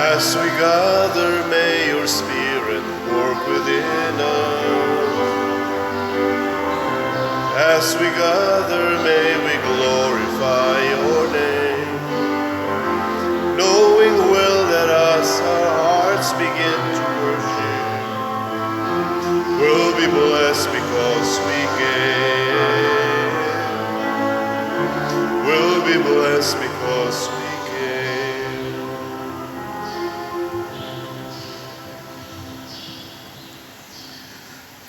As we gather, may your Spirit work within us. As we gather, may we glorify your name, knowing well that as our hearts begin to worship, we'll be blessed because we came. We'll be blessed because we came.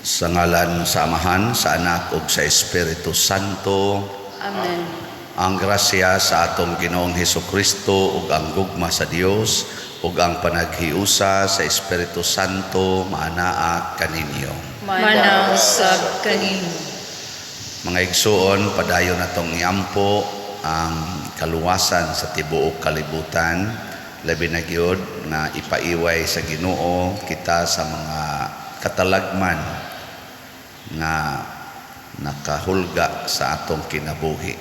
Sa ngalan sa Amahan, sa Anak ug sa Espiritu Santo. Amen. Ang grasya sa atong Ginoong Hesukristo ug ang gugma sa Dios ug ang panaghiusa sa Espiritu Santo maanaa kaninyo. Mana usab kaninyo. Mga igsuon, padayon natong iampo ang kaluwasan sa tibuok kalibutan, labi na gyud nga ipaiway sa Ginoo kita sa mga katalagman nga nakahulga sa atong kinabuhi.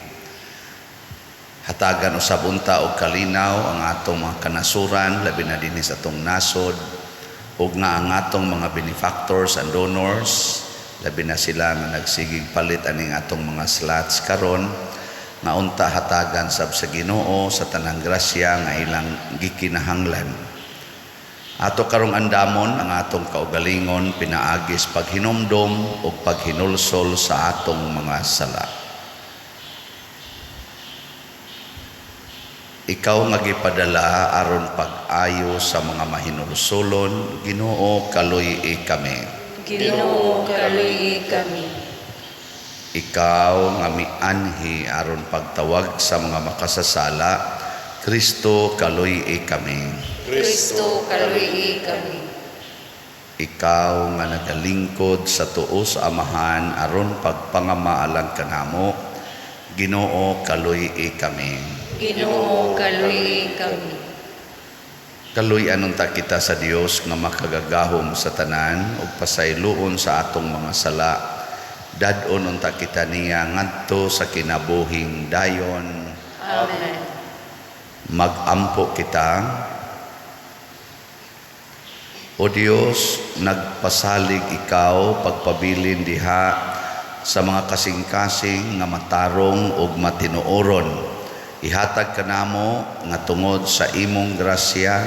Hatagan usab unta og kalinaw ang atong mga kanasuran, labi na dinhi sa atong nasod, ug nga ang atong mga benefactors and donors, labi na sila nga nagsigig palit aning atong mga slots karon, nga unta hatagan sab sa Ginoo sa tanang grasya nga ilang gikinahanglan. Ato karong andamon ang atong kaugalingon pinaagis paghinumdom ug paghinulsol sa atong mga sala. Ikaw nga gipadala aron pag-ayo sa mga mahinulsolon, Ginoo, kaluy-i kami. Ginoo, kaluy-i kami. Ikaw nga mianhi aron pagtawag sa mga makasasala, Kristo, kaluy-i kami. Kristo, kaluy-i kami. Ikaw nga nagalingkod sa tuo sa Amahan aron pagpangamaalang kanamo, Ginoo, kaluy-i kami. Ginoo, kaluy-i kami. Kaluy-an unta kita sa Dios nga makagagahom sa tanan ug pasayloon sa atong mga sala. Dad-on unta kita niya ngadto sa kinabuhing dayon. Amen. Magampo kita. O Dios, nagpasalig ikaw pagpabilin diha sa mga kasing-kasing nga matarong ug matinuoron. Ihatag kanamo nga tungod sa imong grasya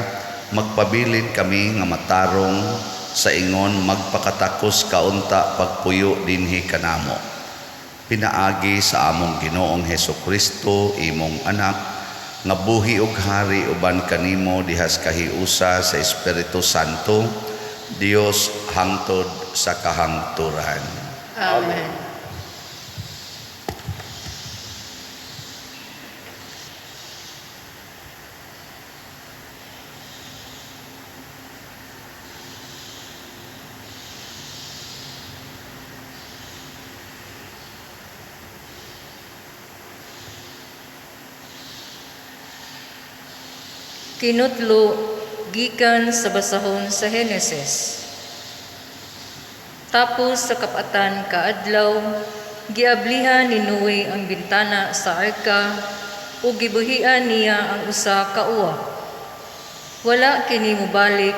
magpabilin kami nga matarong sa ingon magpakatakos kaunta pagpuyo dinhi kanamo. Pinaagi sa among Ginoong Hesukristo, imong anak, nga buhi ug hari uban kanimo dihas kahiusa sa Espiritu Santo, Dios hangtod sa kahangturan. Amen. Kinutlo gikan sa basahon sa Henesis. Tapos sa kapatan kaadlaw, giablihan ni Noe ang bintana sa arka ug gibuhian niya ang usa ka uwak. Wala kini mobalik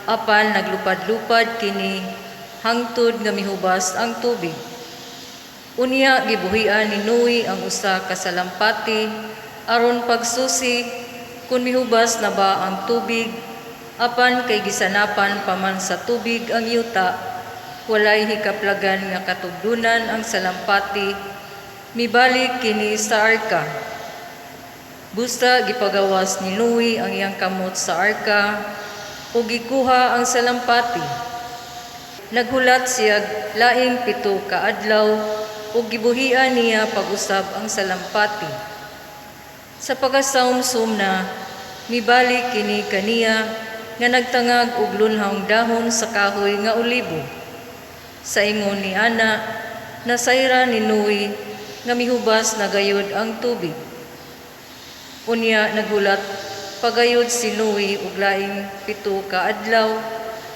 apan naglupad-lupad kini hangtod nga mihubas ang tubig. Unya gibuhian ni Noe ang usa ka salampati aron pagsusi kun mihubas na ba ang tubig, apan kay gisanapan pa man sa tubig ang yuta, walay hikaplagan nga katugdunan ang salampati, mibalik kini sa arka. Busa gipagawas ni Noe ang iyang kamot sa arka ug gikuha ang salampati. Naghulat siya laing 7 ka adlaw ug gibuhian niya pag-usab ang salampati. Sa pagkasawmsum na, mibalik kini kaniya nga nagtangag og lunhawng dahon sa kahoy nga olibo. Sa ingon ni Ana, nasayra ni Noe nga mihubas na gayod ang tubig. Unya naghulat pagayod si Noe og laing 7 ka adlaw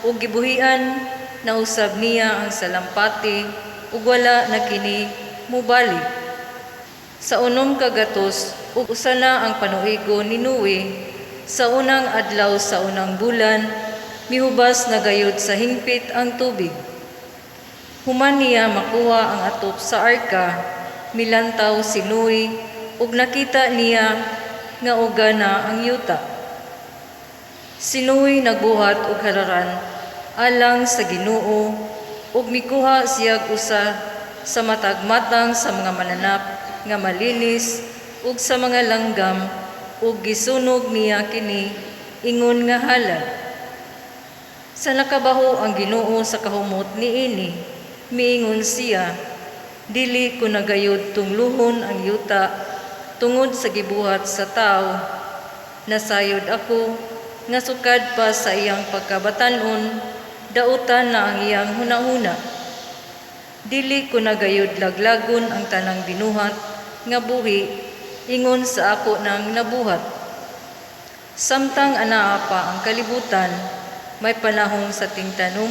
ug gibuhian nausab niya ang salampati ug wala na kini mobalik. Sa 901 na ang panuigo ni Noe, sa unang adlaw sa unang bulan, mihubas na gayud sa hingpit ang tubig. Human niya makuha ang atop sa arka, milantaw si Noe ug nakita niya nga uga na ang yuta. Si Noe nagbuhat og halaran alang sa Ginoo ug mikuha siya usa sa matag matang sa mga mananap nga malinis ug sa mga langgam ug gisunog niya kini ingon nga halad. Sa nakabaho ang Ginoo sa kahumot niini, miingon siya, "Dili ko na gayud tungluhon ang yuta tungod sa gibuhat sa tawo. Nasayod ako nga sukad pa sa iyang pagkabatan-on, dautan na ang iyang hunahuna. Dili ko na gayud laglagon ang tanang binuhat nga buhi ingon sa ako nang nabuhat. Samtang anaa pa ang kalibutan, may panahon sa tingtanom,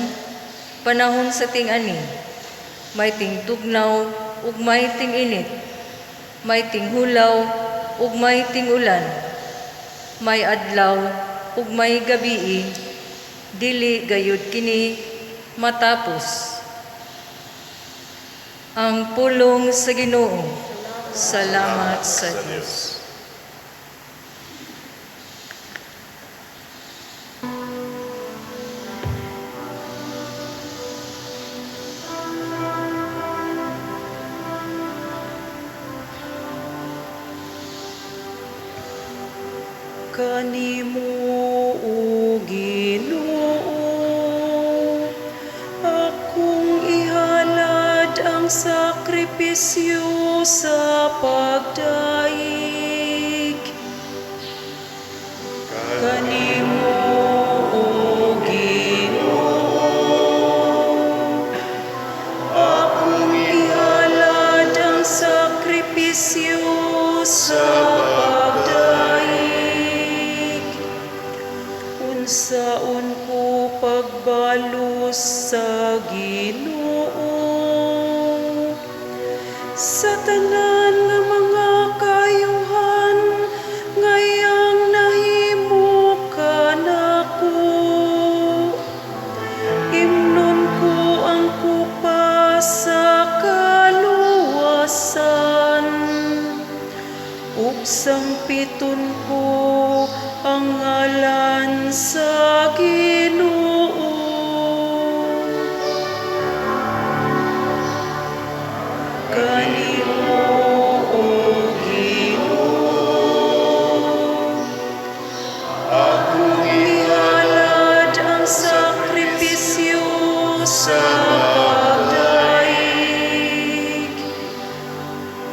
panahon sa ting-ani, may tingtugnaw ug may ting-init, may tinghulaw ug may ting-ulan, may adlaw ug may gabii, dili gayud kini matapos." Ang pulong sa Ginoo. Salamat sa Dios. Kanimo, O Ginoo, akong ihalad ang sakripisyo sa pagdayeg. Kanimo, O Ginoo, akong ihalad ang sakripisyo sa pagdayeg. Unsaon ko pagbalos sa Ginoo sa tanan nga mga kayuhan nga iyang nahimo kanako? Imnon ko ang kupa sa kaluwasan ug sampiton ko ang ngalan sa Ginoo. Kanimo, O Ginoo, Akong ihalad ang sakripisyo sa pagdayeg.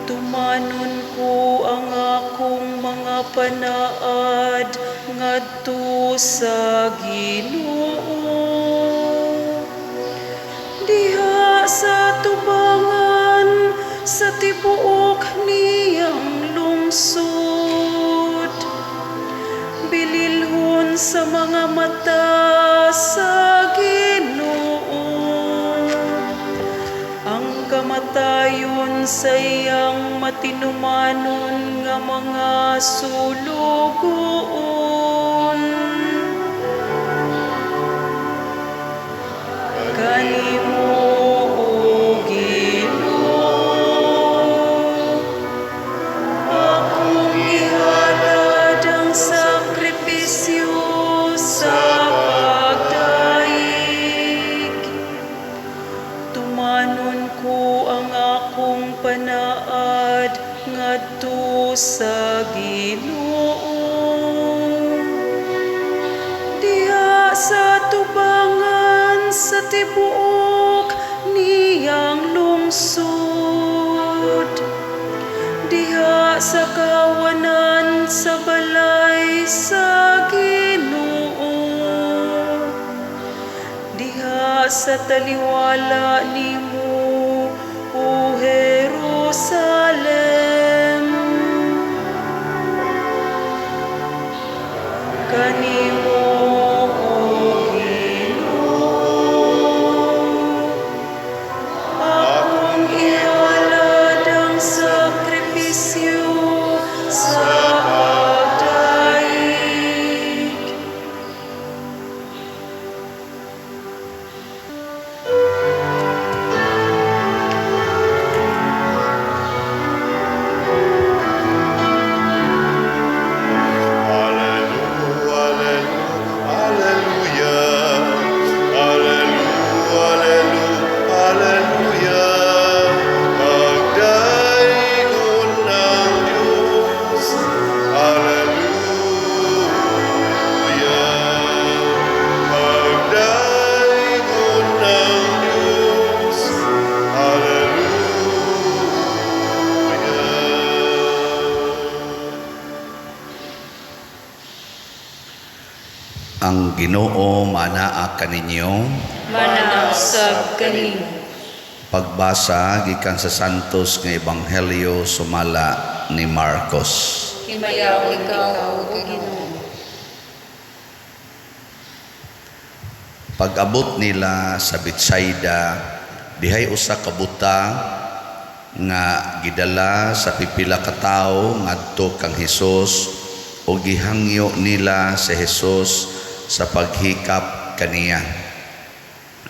Tumanon ko ang akong mga panaad ngadto sa Ginoo diha sa tubangan sa tibuok niyang lungsod, bililhon sa mga mata sa Ginoo ang kamatayon sa iyang matinumanon nga mga sulugoon. Kanimo, O Ginoo, akong ihalad ang sakripisyo sa pagdayeg. Tumanon ko ang akong panaad ngadto sa Ginoo diha sa tubangan sa tibuok niyang lungsod, diha sa kawanan sa balay sa Ginoo, diha sa taliwala nimo, O Jerusalem. Kanimo, O Ginoo, akong ihalad ang sakripisyo sa pagdayeg. Ang Ginoo manaa kaninyo. Manaa usab kanimo. Pagbasa gikan sa Santos nga Ebanghelyo sumala ni Marcos. Himayaon ikaw, O Ginoo. Pag-abot nila sa Betsaida, dihay usa ka buta nga gidala sa pipila ka tawo ngadto kang Hesus ug gihangyo nila si Hesus sa paghikap kaniya.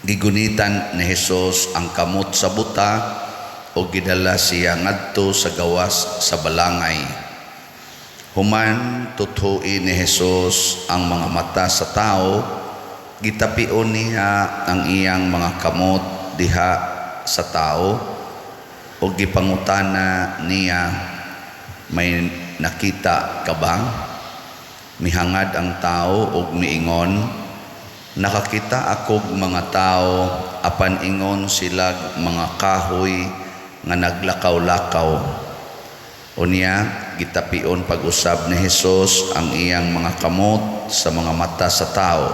Gigunitan ni Hesus ang kamot sa buta ug gidala siya ngadto sa gawas sa balangay. Human tuthuin ni Hesus ang mga mata sa tao, gitapion niya ang iyang mga kamot diha sa tao ug gipangutana niya, may nakita ka ba? Mihangad ang tao ug miingon, nakakita akog mga tao apan ingon sila mga kahoy nga naglakaw-lakaw. Unya gitapion pag-usab ni Hesus ang iyang mga kamot sa mga mata sa tao.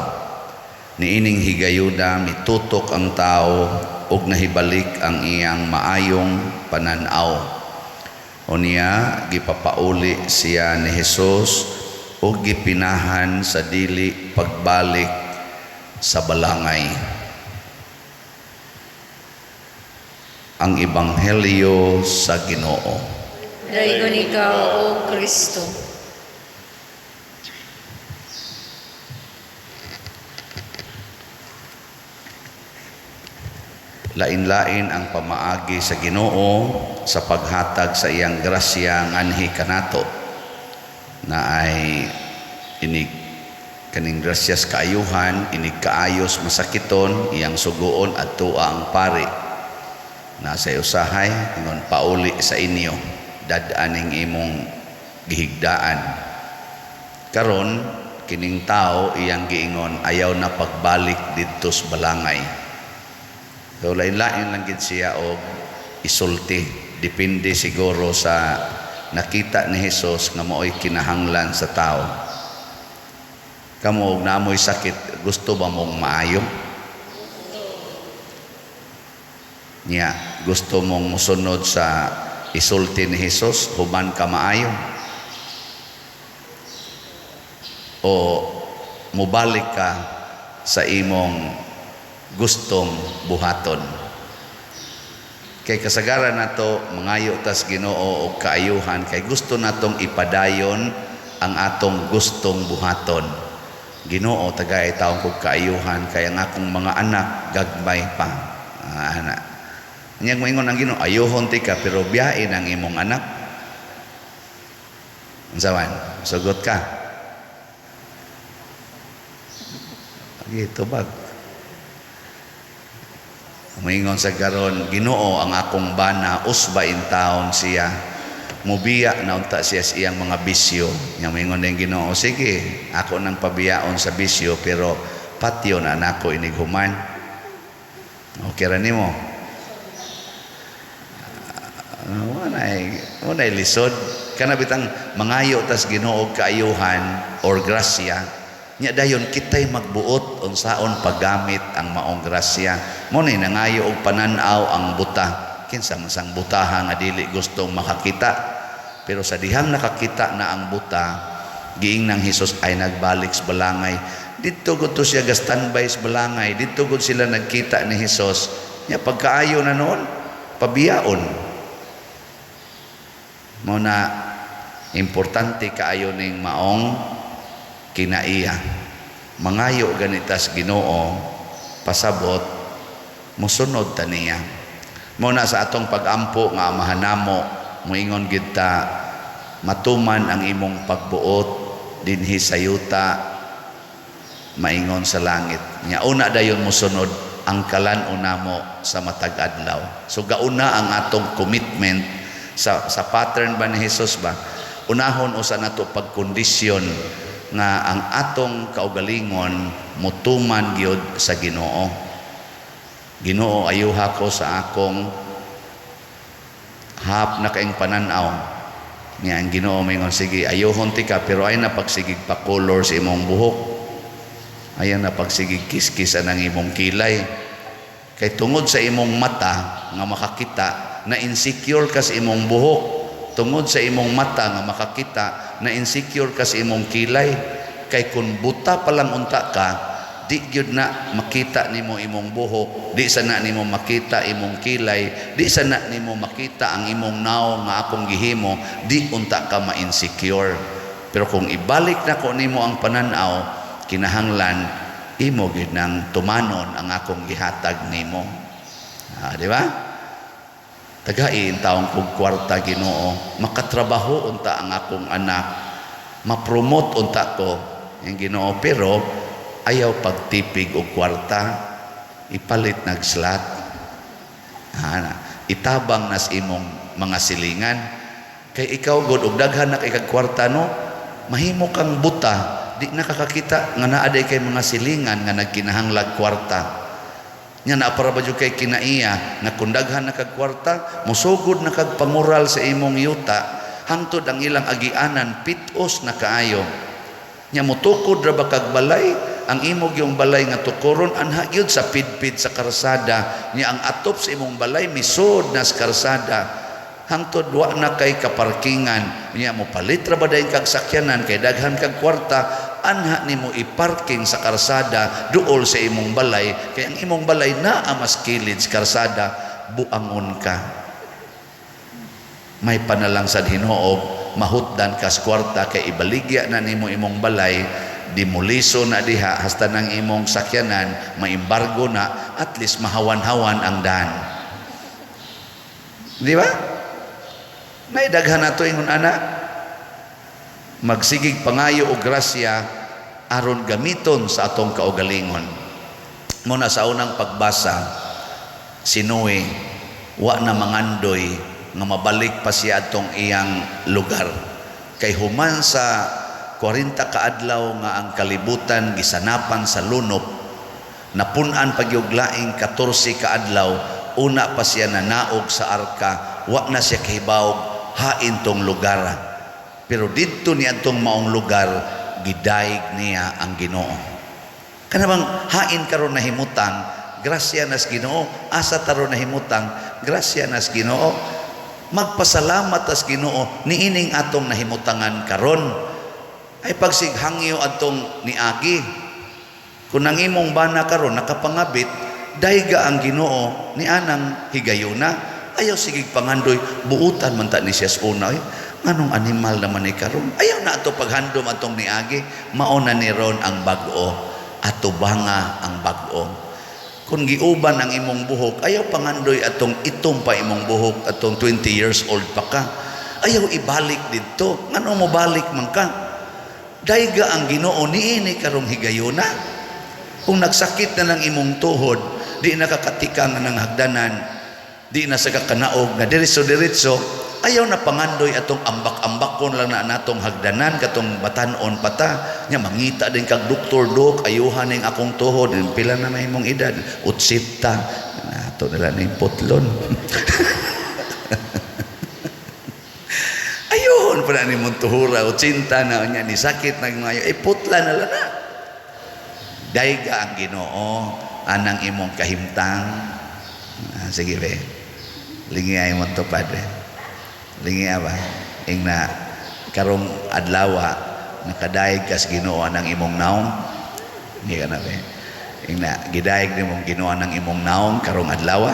Niining higayuna mitutok ang tao ug nahibalik ang iyang maayong panan-aw. Unya gipapauli siya ni Hesus ug gipinahan sa dili pagbalik sa balangay. Ang Ebanghelyo sa Ginoo. Daygon ikaw, O Kristo. Lain-lain ang pamaagi sa Ginoo sa paghatag sa iyang grasya nganhi kanato, na ay inig kaning grasyas kaayuhan, inig kaayos masakiton, iyang suguon at tuwa ang pari. Nasa usahay ingon pauli sa inyo, dad-aning imong gihigdaan. Karon kining tao iyang giingon ayaw na pagbalik didto sa balangay. So lain-lain lang gid siya og isulti, depende siguro sa nakita ni Hesus nga maoy kinahanglan sa tao. Kamo og naamoy sakit, gusto ba mong maayo? Nya, gusto mong mosunod sa isulti ni Hesus human ka maayo? O mobalik ka sa imong gustong buhaton? Kay kasagaran nato mangayo tas Ginoo og kaayuhan kay gusto natong ipadayon ang atong gustong buhaton. Ginoo, tagay taong kog kaayuhan kay ang akong mga anak gagmay pa. Ana. Nya moingon ang Ginoo, ayuhon ti ka pero biyain ang imong anak. Unsa man? Sugot ka. Gitu bag. Moingon sa karon, Ginoo ang akong bana usba in taon siya. Mubiya na unta siya sa iyang mga bisyo. Nya moingon din Ginoo, sige, ako nang pabiyaon sa bisyo pero patyo na nako inighuman. Okay ra nimo? Wala lisod. Kana bitang mangayo tas Ginoo kaayuhan or grasya. Nya dayon kitay magbuot unsaon paggamit ang maong grasya. Mo ni nangayo og panan-aw ang buta. Kinsa man sang butaha nga dili gustong makakita. Pero sa dihang nakakita na ang buta, giing nang Hesus ay nagbalik sa balangay. Didto gud to siya ga standby sa balangay. Didto gud sila nagkita ni Hesus. Nya pagkaayo na noon, pabiyaon. Mo na importante kaayo ning maong kinaiya. Mangayo ganitas Ginoo, pasabot mosunod ta niya. Mo na sa atong pag-ampo nga amahan namo, moingon gid ta, matuman ang imong pagbuot dinhi sa yuta maingon sa langit. Nya una dayon mosunod ang kalan-on namo sa matag adlaw. So gauna ang atong commitment sa pattern ba ni Hesus ba? Unahon usa nato pagkondisyon nga ang atong kaugalingon mutuman gyud sa Ginoo. Ginoo, ayuha ko sa akong hap na kaing panan-aw. Nya ang Ginoo moingon, sige, ayuhon ti ka pero ay na pagsigig pa color sa imong buhok. Ayaw na pagsigig kiskis ang imong kilay. Kay tungod sa imong mata nga makakita, na insecure ka sa imong buhok. Tungod sa imong mata nga makakita, na insecure ka sa imong kilay. Kay kung buta pa lang unta ka, di gyud na makita nimo imong buhok, di sana nimo makita imong kilay, di sana nimo makita ang imong naong nga akong gihimo, di unta ka ma-insecure. Pero kung ibalik nako nimo ang pananaw, kinahanglan imo gyud nang tumanon ang akong gihatag nimo. Ah, di ba? Tagain taong kog kwarta, Ginoo, makatrabaho unta ang akong anak, ma-promote unta ko yung Ginoo, pero ayaw pagtipig og kwarta, ipalit nag slot. Ah, itabang nas imong mga silingan. Kay ikaw god og daghan na kay kag kwarta, no, mahimo kang buta, di nakakakita nga naa day kay mga silingan nga nagkinahanglag kwarta. Nya naa para ba jud kay kinaiya nga kung daghan na kag kwarta, mosugod na kag pangural sa imong yuta, hangtod ang ilang agianan pitos na kaayo. Nya motukod ra ba kag balay, ang imo gyung balay nga tukoron anha gyud sa pidpid sa karsada. Nya ang atop sa imong balay misod na sa karsada. Hangtod wa na kay kaparkingan. Nya mo palit ra ba dayon kag sakyanan kay daghan kag kwarta, anha nimo iparking sa karsada duol sa imong balay, kay ang imong balay naa mas kilid sa karsada, buangon ka. May panalang sad hinuog, mahutdan kas kwarta kay ibaligya na nimo imong balay, demolisyo na diha hasta nang imong sakyanan maimbargo na, at least mahawan-hawan ang daan. Di ba? May daghan na to ingon ana. Magsigig pangayo og grasya aron gamiton sa atong kaugalingon. Muna sa unang pagbasa, si Noe wa na mangandoy nga mabalik pa siya atong iyang lugar. Kay human sa 40 kaadlaw nga ang kalibutan gisanapan sa lunop, napun-an pagyug laing 14 kaadlaw, una pa siya nanaog sa arka, wa na siya kahibawog hain tong lugar. Pero didto ni atong maong lugar, gidayeg niya ang Ginoo. Kana bang hain karon nahimutang, grasya nas Ginoo, asa taron nahimutang, grasya nas Ginoo. Magpasalamat tas Ginoo niining atong nahimutangan karon. Ay pagsighangyo atong niagi. Kung ang imong bana karon nakapangabit, dayga ang Ginoo ni anang higayuna. Ayaw sigig pangandoy, buutan man ta ni siya sa una. Ay, anong animal naman ni karon? Ayaw na ato paghandom atong niagi, mao na ni ron ang bag-o, ato banga ang bag-o. Kung giuban ang imong buhok, ayaw pangandoy atong itom pa imong buhok atong 20 years old pa ka. Ayaw ibalik didto. Ngano mo balik man ka? Dayga ang Ginoo niini karong higayuna. Kung nagsakit na ng imong tuhod, di nakakatika nga ng hagdanan, di na sa kakanaog na diretso-diretso, ayaw na pangandoy atong ambak-ambakon lang na natong hagdanan katong batanon pata nya mangita din kag doktor, "Dok, ayuhan ning akong tuhod." "Pila na na imong edad?" "Utsita." Nato na lang ning putlon. Ayun pa na nimong tuhura, 80 na nya ni sakit nag mayo, eh putla na lang na. Dayga ang Ginoo anang imong kahimtang. Ah, sige be. Lingi ay mo tupad be. Lingi ba? Ingna karong adlawa nakadayeg kas Ginoo anang imong naong. Hindi ka na be. Ingna gidayeg nimong Ginoo anang imong naong karong adlawa.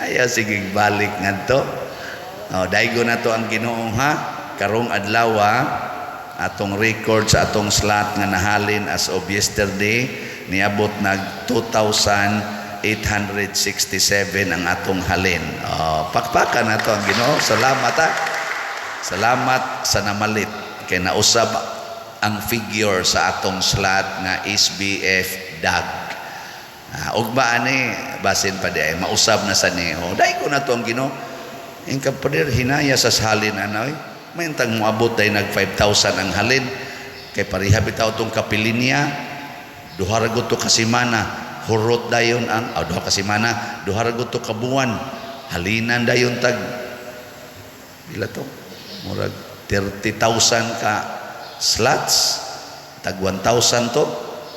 Ayaw sige balik ngadto. Oh, daygo na to ang Ginoo ha karong adlawa atong record sa atong slot nga nahalin as of yesterday niabot nag 2,867 ang atong halin. Oh, pakpakan na to ang Ginoo. Salamat ha. Salamat sa namalit kay nausab ang figure sa atong slot nga SBF DAG. Ah, ugma ani basin pa di ay mausab na sa niho. Dai ko na to ang Ginoo. Ing kapader hinaya sa halin anoy. May tang moabot day nag 5,000 ang halin. Kay pareha bitaw tong kapilinya, duha ra gud to ka semana, hurot dayon ang oh, duha ka semana, duha ra gud to ka buwan. Halinan dayon tag pila to? Murag 30,000 ka slots. Tag 1,000 to,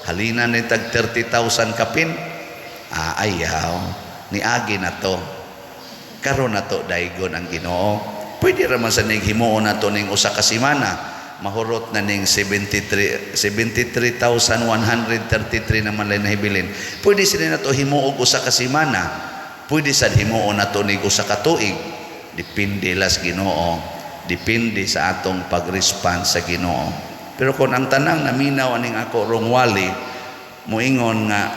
halina ni tag 30,000 kapin. Ah, ayaw, niagi na to. Karon na to daigon ang Ginoo. Pwede ra man sa ning himuon nato ning usa ka semana, mahurot na ning 73 73,133 naman lang nahibilin. Pwede sila nato himuog usa ka semana. Pwede sad himuon nato ning usa ka tuig. Depende las Ginoo. Depende sa atong pag-response sa Ginoo. Pero kung ang tanang naminaw aning ako rong wali, moingon nga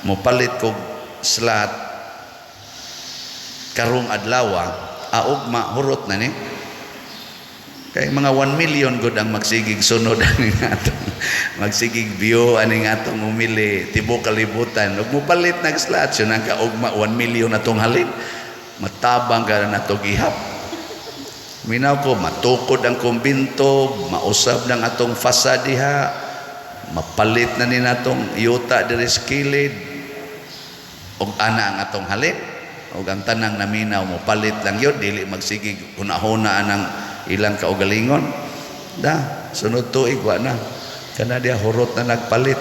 mopalit kog slot karong adlaw, augma hurot na ni. Kay mga 1 million gud ang magsigig sunod ani atong magsigig view ani atong umili tibok kalibutan. Ug mopalit nag slot yun ang kaugma 1 million atong halin. Matabang ka na nato gihap. Minaw ko, matukod ang kumbinto, mausab ng atong fasad diha, mapalit na ni natong yuta diri sa kilid. Ug ana ang atong halin. Ug ang tanang naminaw mo palit lang yun, dili magsigig hunahuna anang ilang kaugalingon. Da, sunod tuig wa na. Kana diha hurot na nagpalit.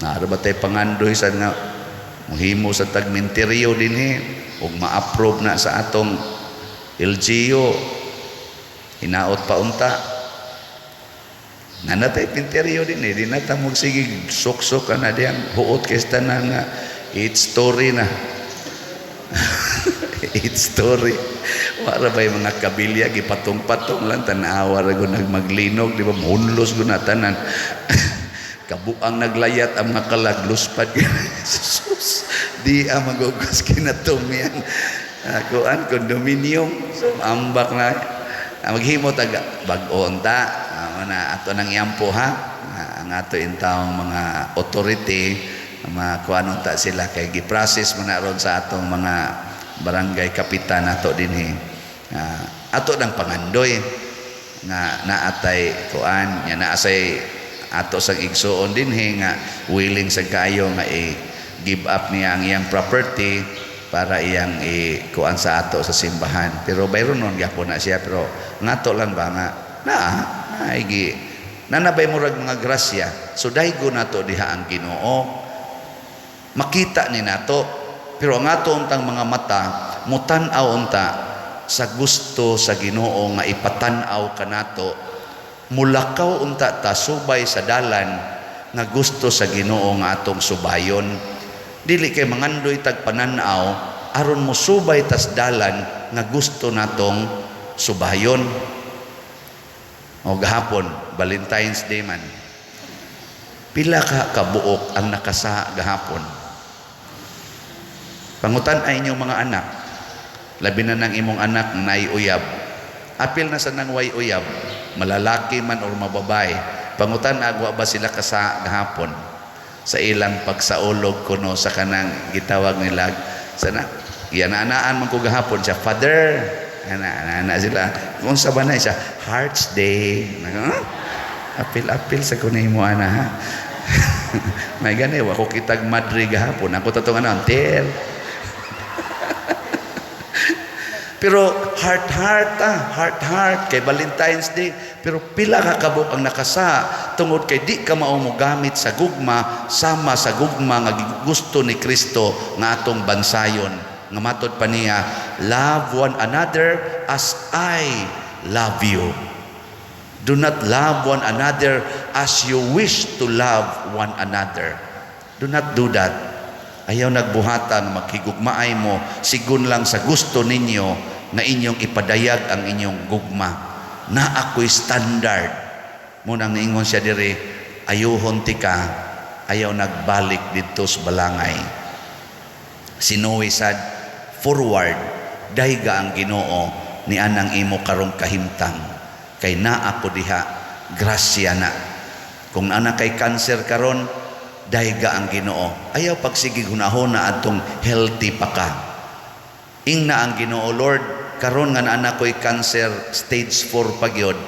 Naara ba tay pangandoy sa nga muhimo sa tagminteryo dinhi ug ma-approve na sa atong LGU, hinaot pa unta nanatay pinteryo din eh, di na ta magsigig suksok ka na diyang huot kay tanan nga eight story na. Eight story, wala ba yung mga kabilya, gipatong-patong lang. Tanawa ra gud nagmaglinog, di ba? Mahunlos gud na tanan. Kabuang naglayat ang mga kalag, luspad. Sus, di ang magugos kinatumian kuan condominium. So ambak na. Ah, maghimo tag bag-o unta. Ah, na ato nang iampo ha. Ah, ang ato intawong mga authority, mga kuan unta sila kay gi-process man na ron sa atong mga barangay kapitan nato dinhi. Ah, ato nang pangandoy nga naatay kuan nya, naasay ato sang igsuon dinhi nga willing sa kaayo nga i-give up niya ang iyang property para iyang i-kuan sa ato sa simbahan. Pero bayron nun gyapon na siya, pero ngato lang ba nga naa naigi nanabay murag mga grasya. So daygo nato diha ang Ginoo, makita ni nato, pero ang ato untang mga mata mutan-aw unta sa gusto sa Ginoo nga ipatan-aw kanato. Mulakaw unta ta subay sa dalan nga gusto sa Ginoo nga atong subayon. Dili kay mangandoy tag panan-aw aron mosubay tas dalan nga gusto natong subayon. O gahapon, Valentine's Day man. Pila ka kabuok ang nakasa gahapon? Pangutan ay inyong mga anak, labi na ng imong anak na uyab. Apil na sa nang way uyab, malalaki man or mababay. Pangutan agwa ba sila kasa gahapon sa ilang pagsaulog kuno sa kanang gitawag nila sana yananaan man ko gahapon siya, "Father," ana ana sila. Kung sa ba na siya, Hearts Day. Apil-apil sa kunay mo ana ha. May gani wa ko kitag madre gahapon. Ako tatong ano, tel. Pero heart heart ah, heart heart kay Valentine's Day. Pero pila ka kabuk ang nakasa tungod kay di ka mao mogamit sa gugma sama sa gugma nga gusto ni Kristo nga atong bansayon. Nga matod pa niya, "Love one another as I love you." Do not love one another as you wish to love one another. Do not do that. Ayaw nagbuhatan, maghigugmaay mo, sigun lang sa gusto ninyo na inyong ipadayag ang inyong gugma. Na ako'y standard. Munang niingon siya diri, ayuhon tika, ayaw nagbalik didto sa balangay. Si Noe sad, forward, dayga ang Ginoo ni anang imo karong kahimtang. Kay naa ako diha, grasya na. Kung ana kay cancer karon, dayga ang Ginoo. Ayaw pagsigig hunahuna adtong healthy pa ka. Ingna ang Ginoo, "Lord, karon nga naa ko'y cancer stage 4 pa gyud,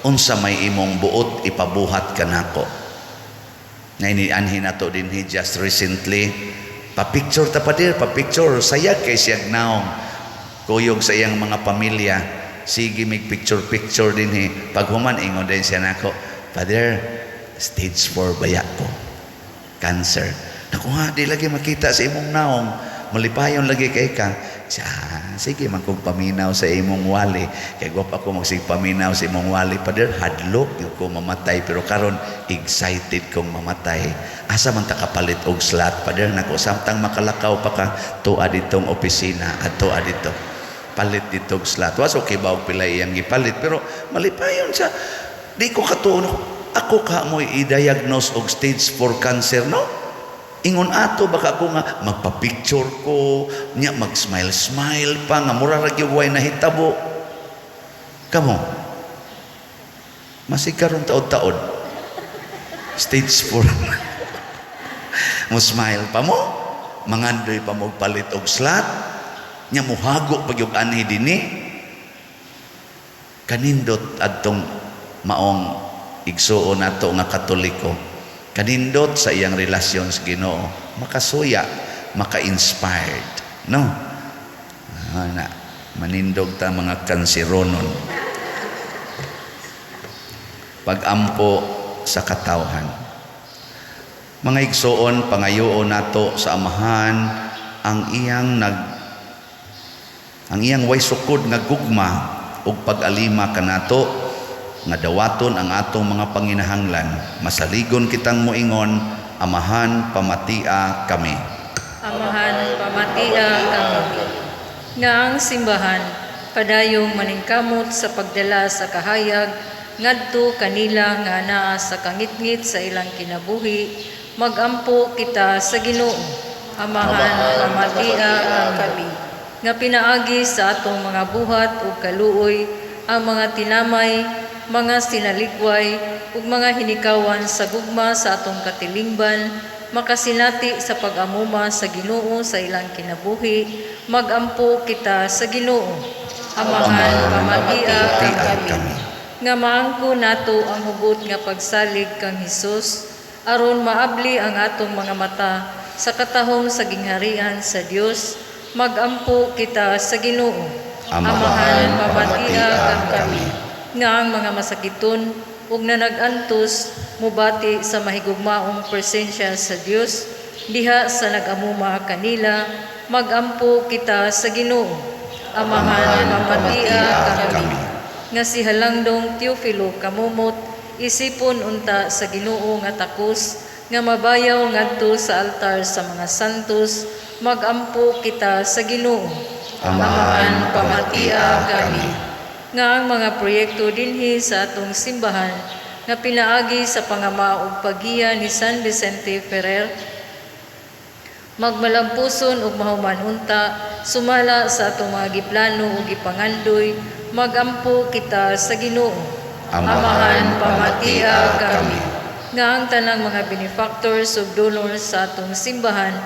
unsa may imong buot ipabuhat kanako?" Nainianhin nato dinhi just recently. Pa-picture ta pa dir, pa-picture. Sayag kay siyag naong. Kuyog sa iyang mga pamilya. Sige mig picture-picture dinhi. Pag human ingon din siya nako. "Father, stage 4 baya ko? Cancer." "Naku ha, di lagi makita sa imong naong. Malipayon lagi kay ka." Siya, "Sige man kong paminaw sa imong wali." Kay gwapa ko magsig paminaw sa imong wali. "Father, hadlok gyud ko mamatay, pero karon excited kong mamatay. Asa man ta kapalit og slot, Father?" "Nako, samtang makalakaw pa ka, tuwa ditong opisina at tuwa dito. Palit dito og slot." Was okay ba og pila iyang gipalit, pero malipayon siya. Di ko katuon ako ka mo i-diagnose og stage 4 cancer, no? Ingon ato baka ako nga magpa-picture ko, nya mag-smile-smile pa nga mura ra gyud way nahitabo. Kamo. Masig karon taod-taod. Stage 4. Mo smile pa mo, mangandoy pa mo palit og slot, nya muhago pa gyud anhi dinhi. Kanindot adtong maong igsuon nato nga Katoliko. Kanindot sa iyang relasyon sa Ginoo, makasuya, maka-inspired, no? Ah, na manindog ta mga kanseronon. Pagampo sa katawhan. Mga igsuon, pangayoon nato sa Amahan ang iyang way sukod nga gugma ug pag-alima kanato nga dawaton ang atong mga panginahanglan. Masaligon kitang moingon, "Amahan, pamatia kami." Amahan, pamatia kami. Nga ang simbahan padayong maningkamot sa pagdala sa kahayag ngadto kanila nga naa sa kangitngit sa ilang kinabuhi, magampo kita sa Ginoo. Amahan, pamatia kami. Nga pinaagi sa atong mga buhat ug kaluoy ang mga tinamay, mga sinalikway ug mga hinikawan sa gugma sa atong katilingban makasinati sa pag-amuma sa Ginoo sa ilang kinabuhi, magampo kita sa Ginoo. Amahan, pamatia Pamatia kami. Kami. Nga maangko nato ang hugot nga pagsalig kang Hesus aron maabli ang atong mga mata sa katahom sa gingharian sa Dios, magampo kita sa Ginoo. Amahan, pamatia kami. Nga ang mga masakiton ug nanag-antos mubati sa mahigugmaong presensya sa Dios diha sa nag-amuma kanila, magampo kita sa Ginoo. Amahan, pamatia kami. Nga si Halangdong Teofilo Camomot isipon unta sa Ginoo nga takos nga mabayaw ngadto sa altar sa mga santos, magampo kita sa Ginoo. Amahan, pamatia kami. Nga ang mga proyekto dinhi sa atong simbahan nga pinaagi sa pangama ug paggiya ni San Vicente Ferrer magmalampuson ug mahuman unta sumala sa atong mga giplano ug gipangandoy, magampo kita sa Ginoo. Amahan, pamatia kami. Nga ang tanang mga benefactors ug donors sa atong simbahan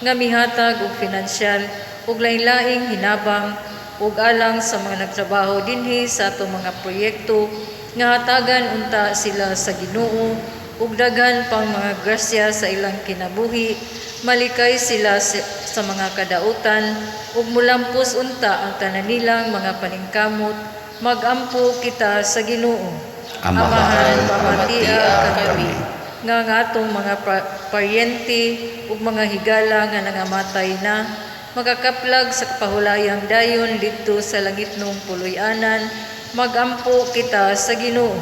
nga mihatag og finansyal ug lain-laing hinabang ug alang sa mga nagtrabaho dinhi sa atong mga proyekto nga hatagan unta sila sa Ginoo ug daghan pang mga grasya sa ilang kinabuhi, malikay sila sa mga kadautan ug mulampos unta ang tanan nilang mga paningkamot, magampo kita sa Ginoo. Amahan, Pamatia pamatia kami. Kami. Nga ang atong mga paryente ug mga higala nga nangamatay na makakaplag sa kapahulayang dayon didto sa langitnong puloy-anan, magampo kita sa Ginoo.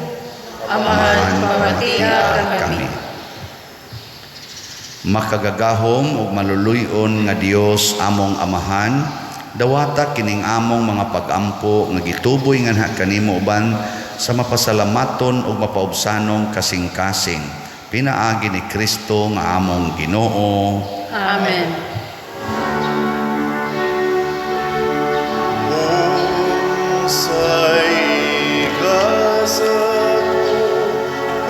Amahan, pamatia kami. Makagagahom ug maluluy-on nga Dios, among Amahan, dawata kining among mga pagampo nga gituboy nganha kanimo uban sa mapasalamaton ug mapaubsanong kasing-kasing pinaagi ni Kristo nga among Ginoo. Amen. Unsay gasa ko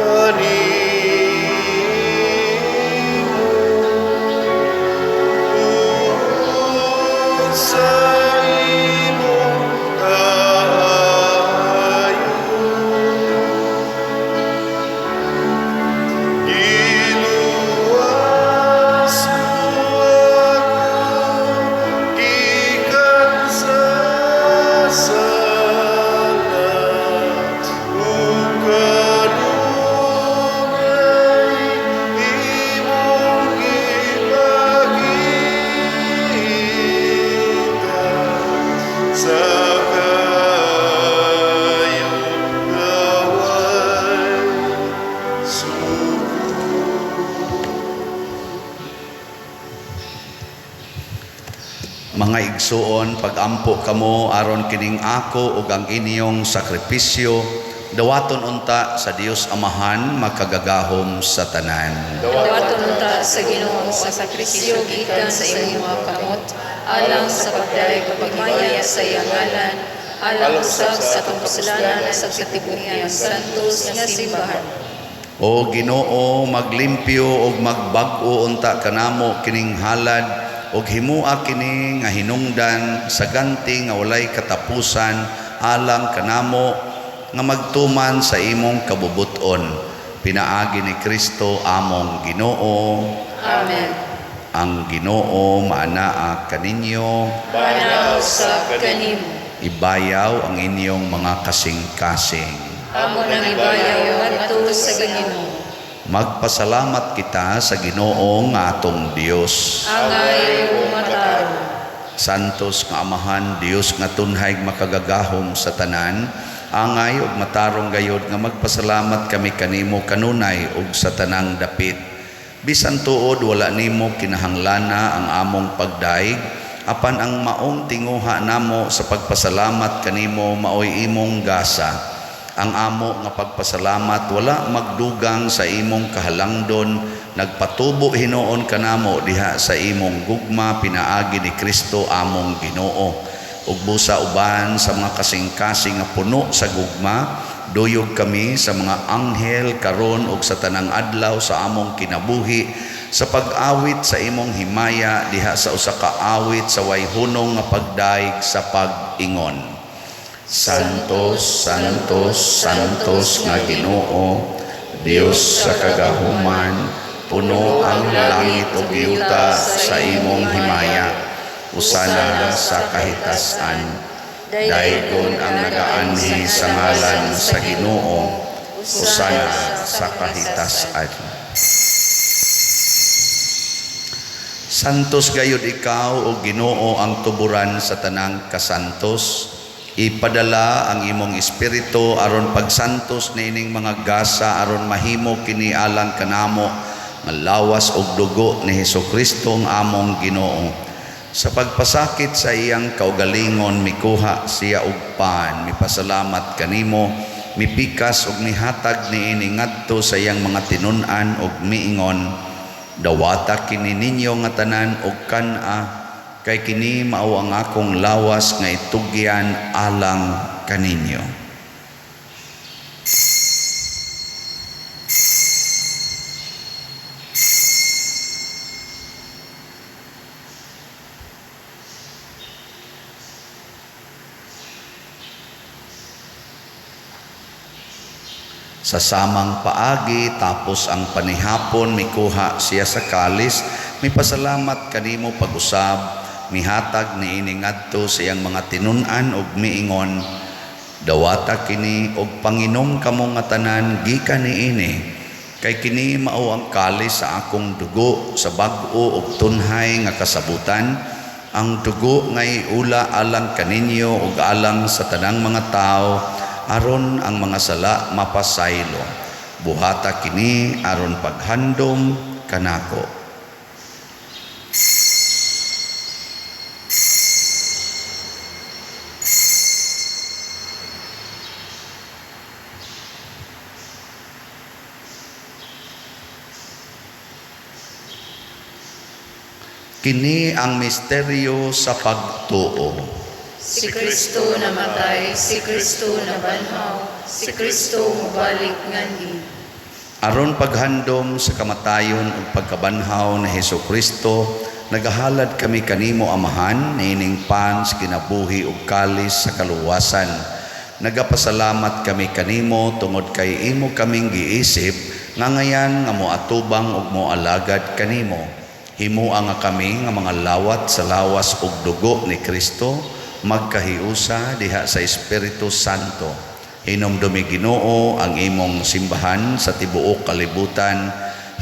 kanimo, tungod sa imong kaayo? Giluwas mo. Mga igsuon, pagampo kamo aron kining ako ug ang inyong sakripisyo dawaton unta sa Dios Amahan makagagahom sa tanan. Dawaton unta sa Ginoo ang sakripisyo gikan sa imong mga kamot alang sa pagdayeg ug paghimaya sa iyang ngalan, alang usab sa atong kasalanan sa tibuok niyang santos nga simbahan. O Ginoo, maglimpyo ug magbag-o unta kanamo kining halad ug himua kini nga hinungdan sa ganti nga walay katapusan alang kanamo nga magtuman sa imong kabubut-on, pinaagi ni Kristo among Ginoo. Amen. Ang Ginoo maanaa kaninyo. Maanaa usab kanimo. Ibayaw ang inyong mga kasing-kasing. Amo nang ibayaw ngadto sa Ginoo. Magpasalamat kita sa Ginoo nga atong Dios. Angay ug matarong. Santos nga Amahan, Dios nga tunhay makagagahom sa tanan, angay ug matarong gayod nga magpasalamat kami kanimo kanunay ug sa tanang dapit. Bisan tuod wala nimo kinahanglana ang among pagdaig, apan ang maong tinguha namo sa pagpasalamat kanimo maoy imong gasa. Ang amo nga pagpasalamat wala magdugang sa imong kahalangdon, nagpatubo hinuon kanamo diha sa imong gugma pinaagi ni Kristo among Ginoo. Ug busa uban sa mga kasing-kasing nga puno sa gugma, duyog kami sa mga anghel karon ug sa tanang adlaw sa among kinabuhi sa pag-awit sa imong himaya diha sa usa ka awit sa way hunong nga pagdaig sa pag-ingon. Santos, Santos, Santos nga Ginoo, Dios sa kagahuman, puno ang langit ug yuta sa imong himaya. Usana sa kahitasan. Daygon ang nagaanhi sa ngalan sa Ginoo, usana sa kahitasan. Santos gayud ikaw o Ginoo ang tuburan sa tanang kasantos. Ipadala ang imong espiritu aron pagsantos niining mga gasa aron mahimo kini alang kanamo nga lawas ug dugo ni Hesukristo ang among Ginoo. Sa pagpasakit sa iyang kaugalingon mikuha siya og pan, mipasalamat kanimo, mipikas ug mihatag niini ngadto sa iyang mga tinun-an ug miingon, dawata kini ninyo nga tanan og kan-a, kay kini mao ang akong lawas nga itugyan alang kaninyo. Sa samang paagi, tapos ang panihapon, mikuha siya sa kalis, mipasalamat kanimo pag-usab, mihatag niini ngadto sa iyang mga tinun-an ug miingon, dawata kini og panginom kamo nga tanan gikan niini, kay kini mao ang kalis sa akong dugo sa bag-o ug tunhay nga kasabutan, ang dugo nga iula alang kaninyo ug alang sa tanang mga tawo, aron ang mga sala mapasaylo. Buhata kini aron paghandom kanako. Kini ang misteryo sa pagtuo. Si Kristo namatay, si Kristo nabanhaw, si Kristo mobalik nganhi. Aron paghandom sa kamatayon ug pagkabanhaw ni Hesukristo, nagahalad kami kanimo Amahan niining pan sa kinabuhi ug kalis sa kaluwasan. Nagapasalamat kami kanimo tungod kay imo kaming giisip nga ngayan nga moatubang ug moalagad kanimo. Himoa nga kami nga mga lawat sa lawas ug dugo ni Kristo, magkahiusa diha sa Espiritu Santo. Hinumdumi Ginoo ang imong simbahan sa tibuok kalibutan.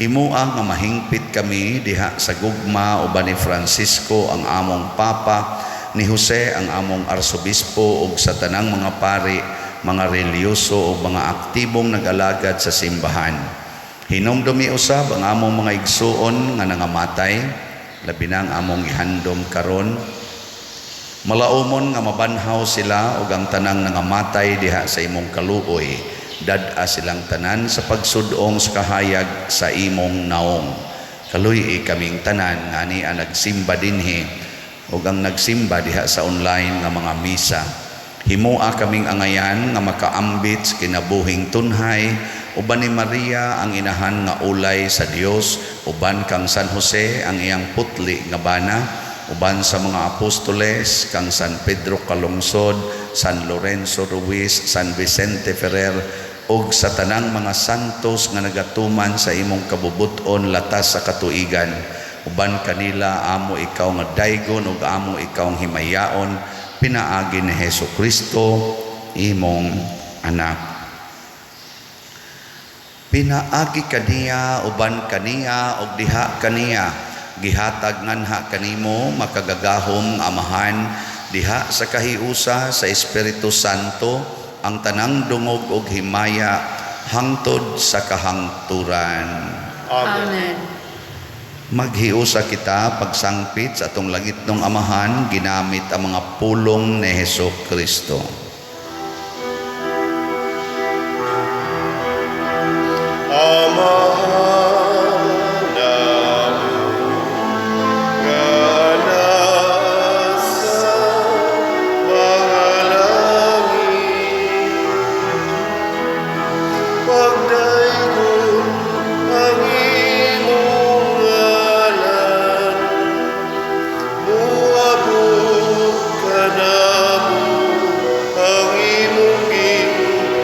Himoa nga mahingpit kami diha sa gugma uban ni Francisco ang among Papa, ni Jose ang among Arsobispo ug sa tanang mga pari, mga relihiyoso ug mga aktibong nag-alagad sa simbahan. Hinumdumi usab ang among mga igsuon nga nangamatay, labi na ang among gihandom karon. Malaumon nga mabanhaw sila ug ang tanang nangamatay diha sa imong kaluoy. Dad-a silang tanan sa pagsudong sa kahayag sa imong naong. Kaluy-i kaming tanan nga ani ang nagsimba dinhi ug ang nagsimba diha sa online nga mga misa. Himoa kaming angayan nga makaambit sa kinabuhing tunhay uban ni Maria, ang inahan nga ulay sa Dios, uban kang San Jose, ang iyang putli nga bana, uban sa mga apostoles, kang San Pedro Calungsod, San Lorenzo Ruiz, San Vicente Ferrer ug sa tanang mga santos nga nagatuman sa imong kabubut-on latas sa katuigan. Uban kanila, amo ikaw nga daygon ug amo ikaw ang himayaon pinaagi ni Hesus Kristo, imong anak. Pinaagi kaniya, uban kaniya ug diha kaniya, gihatag nganha kanimo, makagagahom nga Amahan, diha sa kahiusa sa Espiritu Santo, ang tanang dungog ug himaya hangtod sa kahangturan. Amen. Amen. Maghiusa kita pagsangpit sa atong langitnong Amahan ginamit ang mga pulong ni Heso Kristo. Amahan namo nga nasa mga langit, pagdaygon ang imong ngalan, muabot kanamo ang imong gingharian,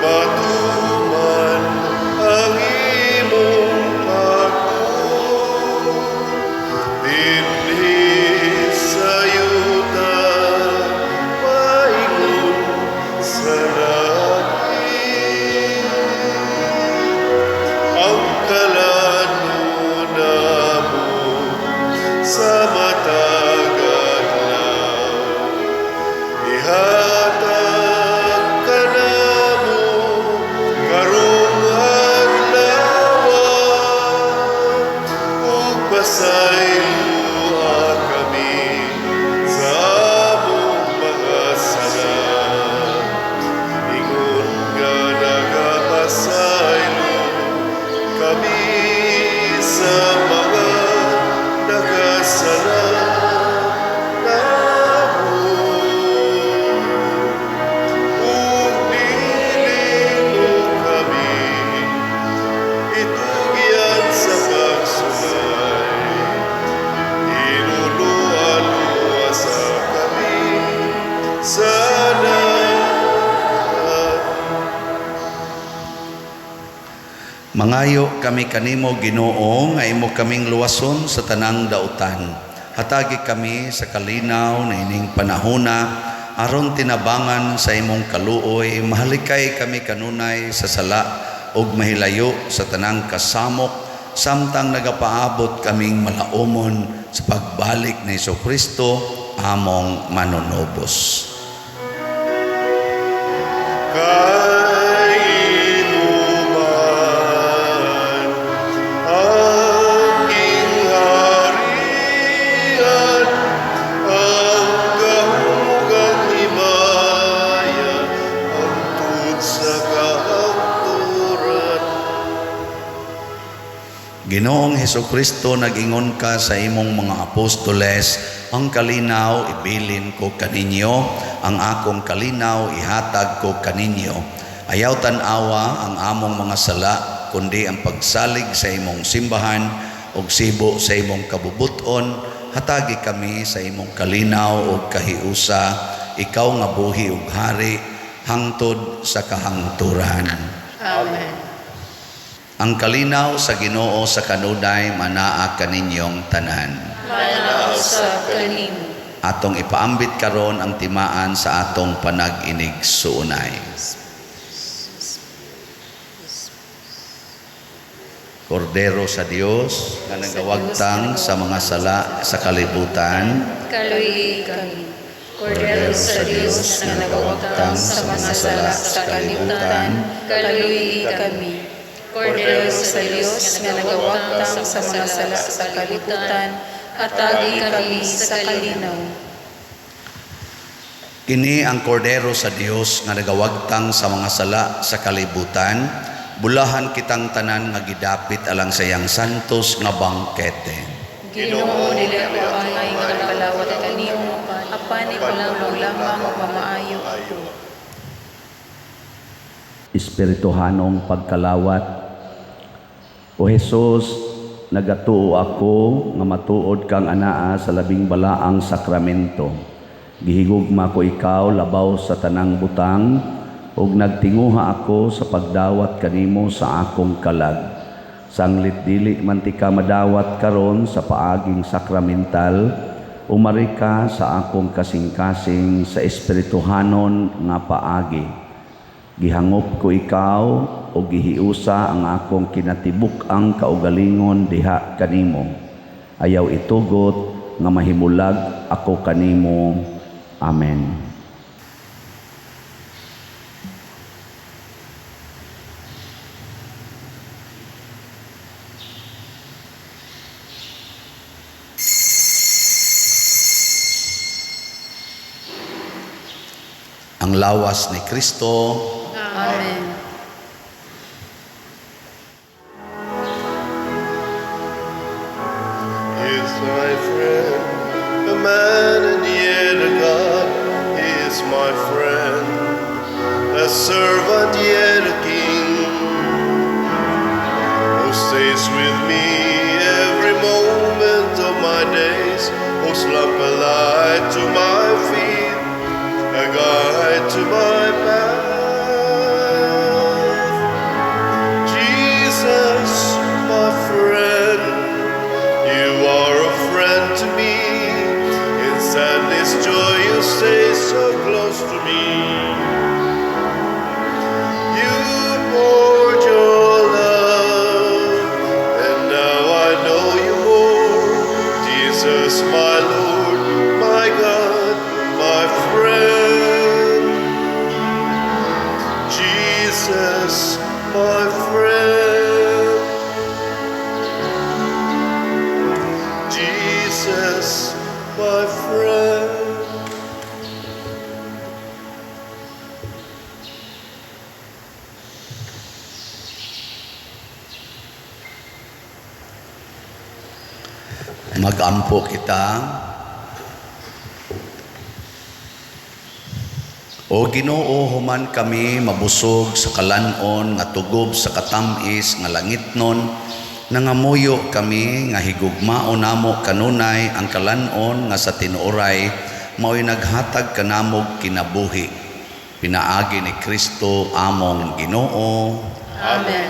matuman ang imong pagbuot dinhi sa yuta paingon sa langit. Ang kalan-on namo sa matag adlaw, ihatag kanamo karong adlaw, ug pasayloa kami sa among mga sala, ingon nga nagapasaylo kami sa mga nakasala namo, ug dili mo kami itugyan sa pagsulay, hinulua luwasa kami sa daot. Mangayo kami kanimo, Ginoo, nga imo kaming luwason sa tanang dautan. Hatagi kami sa kalinaw na ining panahona aron tinabangan sa imong kaluoy mahalikay kami kanunay sa sala ug mahilayo sa tanang kasamok samtang nagapaabot kaming malaumon sa pagbalik ni Kristo, among manunubos. Kay imo man ang gingharian, ang gahom ug ang himaya, hangtod sa kahangturan. Ginoong Heso Kristo, nag-ingon ka sa imong mga apostoles, "Ang kalinaw ibilin ko kaninyo, ang akong kalinaw ihatag ko kaninyo." Ayaw tan-awa ang among mga sala, kundi ang pagsalig sa imong simbahan ug sibo sa imong kabubuton, hatagi kami sa imong kalinaw ug kahiusa, ikaw nga buhi ug hari hangtod sa kahangturan. Amen. Ang kalinaw sa Ginoo sa kanunay manaa kaninyong tanan. Manaa usab kanimo. Atong ipaambit karon ang timaan sa atong panag-inigsuonay. Kordero sa Dios nga nagawagtang sa mga sala sa kalibutan, Kaluy kami. Kordero sa Dios nga nagawagtang sa mga sala sa kalibutan, kaluy kami. Kordero sa Dios nga nagawagtang sa mga sala sa kalibutan, hatagi kami sa kalinaw. Kini ang kordero sa Dios nga nagawagtang sa mga sala sa kalibutan, bulahan kitang tanan nga gidapit alang sa iyang santos nga bangkete. Ginoo, dili ako angay nga magkalawat kanimo, apan ipamulong lamang ug mamaayo ako. Espirituhanong pagkalawat. O Hesus, nagatuo ako nga matuod kang anaa sa labing balaang sakramento. Gihigugma ko ikaw labaw sa tanang butang ug nagtinguha ako sa pagdawat kanimo sa akong kalag. Sanglit dili man tika madawat karon sa paaging sakramental, umari ka sa akong kasing-kasing sa espirituhanon nga paagi. Gihangop ko ikaw o gihiusa ang akong kinatibuk-ang kaugalingon diha kanimo. Ayaw itugot nga mahimulag ako kanimo. Amen. Ang lawas ni Kristo. Amen. Is my friend, a man and yet a God. He is my friend, a servant yet a king, who stays with me every moment of my days, whose lamp a light to my feet, a guide to my path. Jesus, my friend, you are a friend to me. In sadness, joy, you stay so close to me. You poured your love, and now I know you more. Jesus, my Lord, my God, my friend. Jesus, my friend. Jesus, my friend. Magampo kita. O Ginoo, human kami mabusog sa kalan-on nga tugob sa katamis nga langitnon, nangamuyo kami nga higugmaon namo kanunay ang kalan-on nga sa tinuoray mao'y naghatag kanamog kinabuhi. Pinaagi ni Kristo among Ginoo. Amen.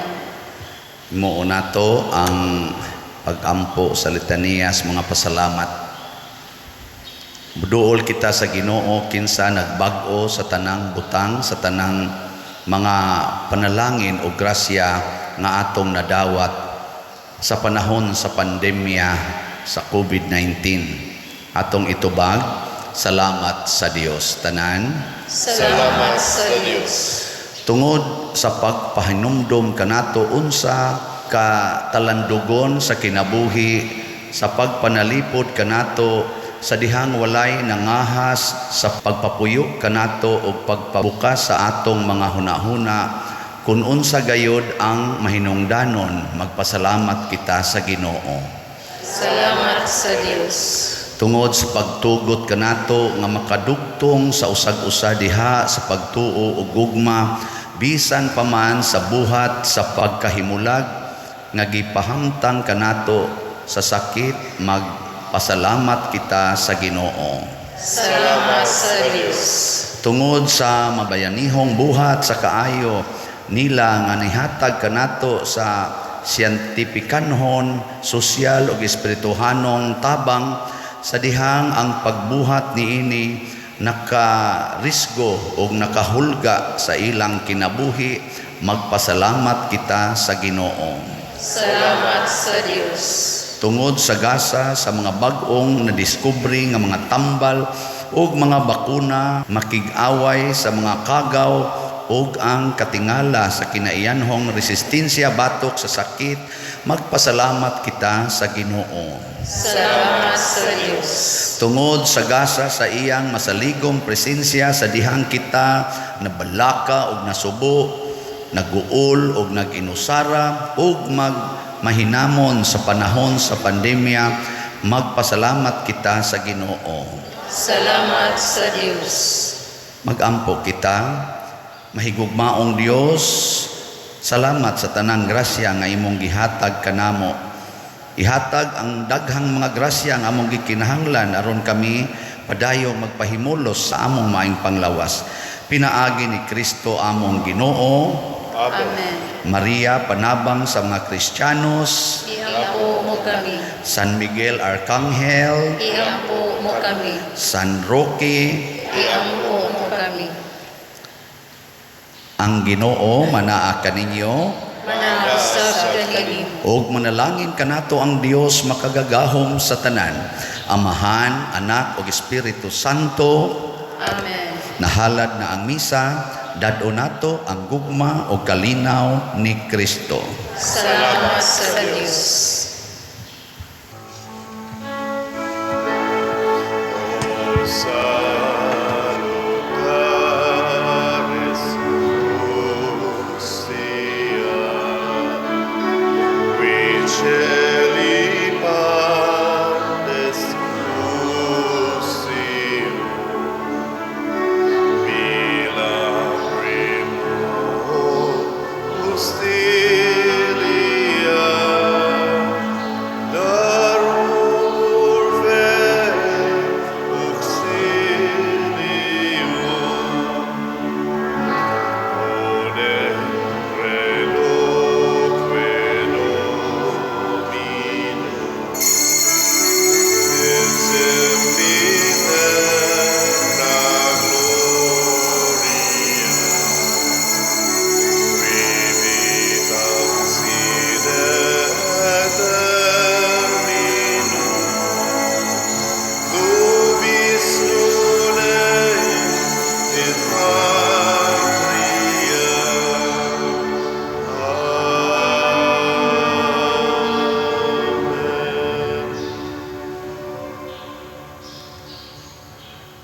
Mao nato ang pagampo sa litaniyas mga pasalamat. Muduol kita sa Ginoo kinsa nagbag-o sa tanang butang, sa tanang mga panalangin o grasya nga atong nadawat sa panahon sa pandemya sa COVID-19. Atong itubag, salamat sa Dios. Tanan, Salamat sa Dios. Tungod sa pagpahinumdom kanato unsa ka talandugon sa kinabuhi, sa pagpanalipod kanato sa dihang walay nangahas, sa pagpapuyo kanato og pagpabukas sa atong mga hunahuna kun unsa gayod ang mahinungdanon, magpasalamat kita sa Ginoo. Salamat sa Dios. Tungod sa pagtugot kanato nga makadugtong sa usag-usa diha sa pagtuo ug gugma bisan pa man sa buhat sa pagkahimulag nga gipahamtang kanato sa sakit, magpasalamat kita sa Ginoo. Salamat sa Dios. Tungod sa mabayanihong buhat sa kaayo nila nga nihatag kanato sa siyentipikanhon, sosyal ug espirituhanong tabang sa dihang ang pagbuhat niini nakarisgo ug nakahulga sa ilang kinabuhi, magpasalamat kita sa Ginoo. Salamat sa Dios. Tungod sa gasa sa mga bag-ong nadiskubre nga mga tambal ug mga bakuna makig-away sa mga kagaw ug ang katingala sa kinaiyanhong resistensya batok sa sakit, magpasalamat kita sa Ginoo. Salamat sa Dios. Tungod sa gasa sa iyang masaligong presensya sa dihang kita nabalaka ug nasubo, naguol ug nag-inusara ug mag mahinamon sa panahon sa pandemya, magpasalamat kita sa Ginoo. Salamat sa Dios. Magampo kita, mahigugmaong Dios, salamat sa tanang grasya nga imong gihatag kanamo. Ihatag ang daghang mga grasya nga among gikinahanglan aron kami padayon magpahimulos sa among maayong panglawas. Pinaagi ni Kristo among Ginoo. Amen. Amen. Maria, panabang sa mga Kristiyanos, Iampo mo kami. San Miguel Arcangel, Iampo mo kami. San Roque, Iampo mo kami. Ang Ginoo manaa kaninyo. Manaa usab kanimo. Ug manalangin kanato ang Dios makagagahom sa tanan, Amahan, Anak ug Espiritu Santo. Amen. Nahalad na ang misa, dad-on nato ang gugma ug kalinaw ni Kristo. Salamat sa Dios. O.